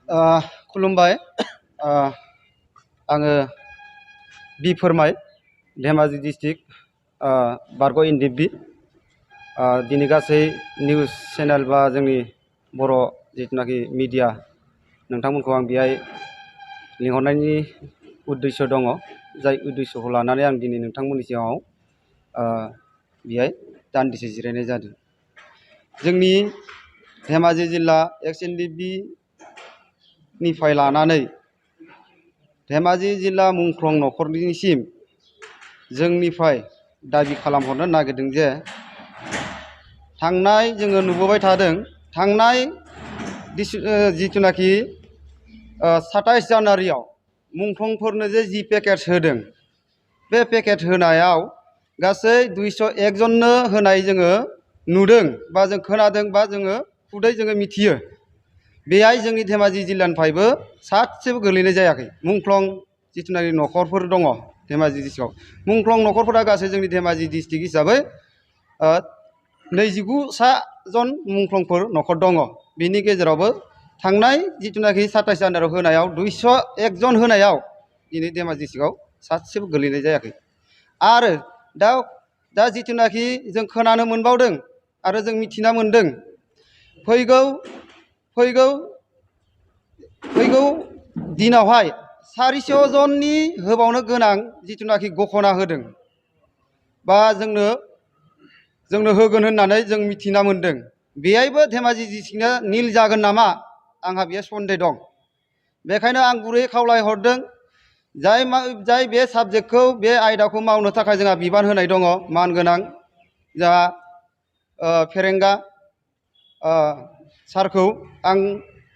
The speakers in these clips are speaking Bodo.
खुलुमबाय। आङो बि फोरमाय धेमाजि डिस्ट्रिक्ट बारग' एनडिएफबि दिनै गासै निउस चेनेल बा जोंनि बर' जिथुनाखि मिडिया नोंथांमोनखौ आं बेहाय लिंहरनायनि उद्देश्य दङ, जाय उद्देश्यखौ लानानै आं दिनै नोंथांमोननि सिगाङाव बेहाय दान्दिसे जिरायनाय जादों। जोंनि धेमाजि जिल्ला एक्स एनडिएफबि निफ्राय लानानै धेमाजि जिल्ला मुंख्लं नखरनिसिम जोंनिफ्राय दाबि खालामहरनो नागिरदों जे थांनाय जोङो नुबोबाय थादों, थांनाय जिथुनाखि 27 जानुवारियाव मुंख्लंफोरनो जि पेकेज होदों, बे पेकेज होनायाव गासै 201 जननो होनाय जोङो नुदों बा जों खोनादों बा जोङो खुदै जोङो मिथियो। बेहाय जोंनि धेमाजि जिल्लानिफ्रायबो सासेबो गोलैनाय जायाखै। मुंख्लं जिथुनाखि नखरफोर दङ धेमाजि डिस्ट्रिक्टआव, मुंख्लं नखरफोरा गासै जोंनि धेमाजि डिस्ट्रिक्ट हिसाबै 29 जन मुंख्लंफोर नखर दङ। बिनि गेजेरावबो थांनाय जिथुनाखि 27 जानुवारियाव होनायाव 201 जन होनायाव दिनै धेमाजि डिस्ट्रिक्टआव सासेबो गोलैनाय जायाखै। आरो दा जिथुनाखि जों खोनानो मोनबावदों आरो जों मिथिना मोनदों, फैगौ दिनावहाय 400 जननि होबावनो गोनां जिथुनाखि घोषणा होदों बा जोंनो होगोन होननानै जों मिथिना मोनदों। बेहायबो धेमाजि डिस्ट्रिक्टआ निल जागोन नामा, आंहा बेयो सन्देह दं। बेखायनो आं गुरैयै खावलायहरदों, जाय बे साबजेक्टखौ, बे आयदाखौ मावनो थाखाय जोंहा बिबान होनाय दङ, मानगोनां जोंहा फेरेंगा सारखौ आं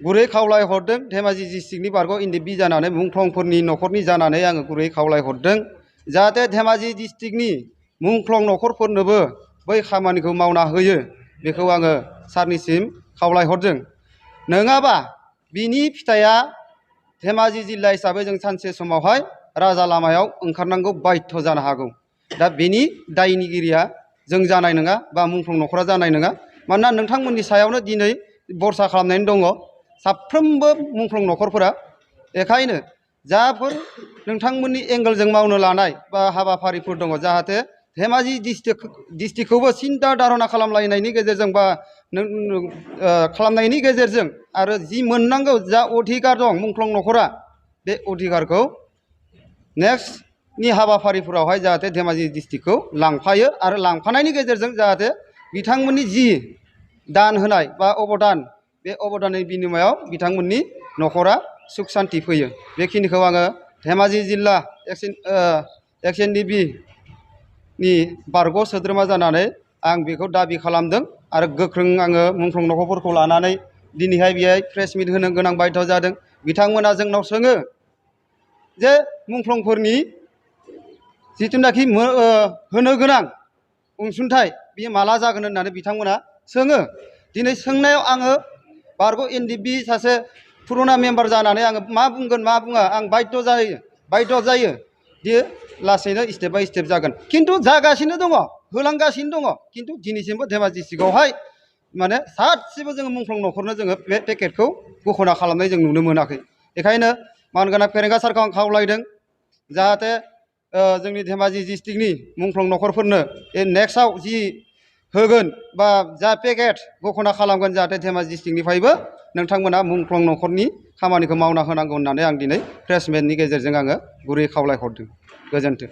गुरै खावलायहरदों। धेमाजि डिस्ट्रिक्टनि बारग' एनडिएफबि जानानै मुंख्लंफोरनि नखरनि जानानै आङो गुरै खावलायहरदों, जाहाथे धेमाजि डिस्ट्रिक्टनि मुंख्लं नखरफोरनोबो बै खामानिखौ मावना होयो। बेखौ आङो सारनिसिम खावलायहरदों। नङाबा बिनि फिथाइया धेमाजि जिल्ला हिसाबै जों सानसे समावहाय राजा लामायाव ओंखारनांगौ बाध्य जानो हागौ। दा बेनि दायनिगिरिया जों जानाय नङा बा मुंख्लं नखरा जानाय नङा। मानोना नोंथांमोननि सायावनो दिनै भरसा खालामनानै दङ साफ्रोमबो मुंख्लं नखरफोरा। बेखायनो जाफोर नोंथांमोननि एंगेलजों मावनो लानाय बा हाबाफारिफोर दङ, जाहाथे धेमाजि डिस्ट्रिक्टखौबो सिन्था धारना खालामलायनायनि गेजेरजों बा खालामनायनि गेजेरजों आरो जि मोननांगौ जा अधिकार दं मुंख्लं नखरा, बे अधिकारखौ नेक्स्टनि हाबाफारिफोरावहाय जाहाथे धेमाजि डिस्ट्रिक्टखौ लांफायो आरो लांफानायनि गेजेरजों जाहाथे बिथांमोननि जि दान होनाय बा अबदान, बे अबदाननि बिनिमयाव बिथांमोननि नखरा सुख सान्ति फैयो। बेखिनिखौ आङो धेमाजि जिल्ला एक्स एनडिएफबि नि बारग' सोद्रोमा जानानै आं बेखौ दाबि खालामदों आरो गोख्रों आङो मुंख्लं नखरफोरखौ लानानै दिनैहाय बेहाय प्रेस मिट होनो गोनां बाध्य जादों। बिथांमोना जोंनाव सोङो जे मुंख्लंफोरनि जिथुनाखि होनो गोनां अनसुंथाइ बेयो माला जागोन होननानै बिथांमोना सोङो। दिनै सोंनायाव आङो बारग' एनडिएफबि सासे पुरुना मेम्बार जानानै आङो मा बुंगोन मा बुङा, आं बाध्य जायो दि लासैनो स्टेप बाय स्टेप जागोन। खिन्थु जागासिनो दङ, होलांगासिनो दङ। खिन्थु दिनैसिमबो धेमाजि डिस्ट्रिक्टआवहाय माने सासेबो जोङो मुंख्लं नखरनो जोङो बे पेकेटखौ घोषणा खालामनाय जों नुनो मोनाखै। बेखायनो मानगोनां फेरेंगा सारखौ आं खावलायदों, जाहाथे जोंनि धेमाजि डिस्ट्रिक्टनि मुंख्लं नखरफोरनो नेक्स्टआव जि होगोन बा जा पेकेज घोषणा खालामगोन, जाहाथे धेमाजि डिस्ट्रिक्टनिफ्रायबो नोंथांमोना मुंख्लं नखरनि खामानिखौ मावना होनांगौ होननानै आं दिनै प्रेस मिटनि गेजेरजों आङो गुरै खावलायहरदों। गोजोन्थों।